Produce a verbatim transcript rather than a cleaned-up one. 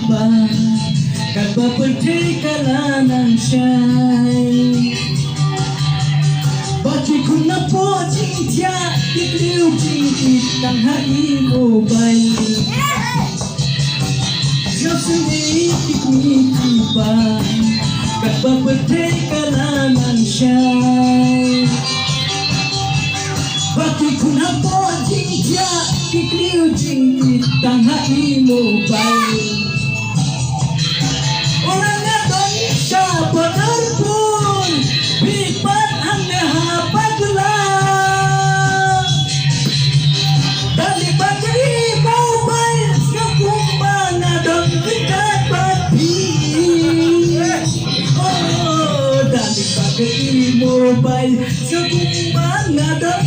Ba katba pyrthei ka la nang shai, ba ki khun hapoh jingthiah ki khliew jingkit tang ha i mobile. Sngewsih ki kmie ki kpa, katba pyrthei ka la nang shai, ba ki khun hapoh jingthiah ki khliew jingkit tang ha i mobile. Ura nga don sha Paderpur, phi pat hangne ha Pagla. Da leit bad ka i mobile, sngewbha kumba nga don ryngkat bad phi. Oh, da leit bad ka i mobile, sngewbha kumba nga don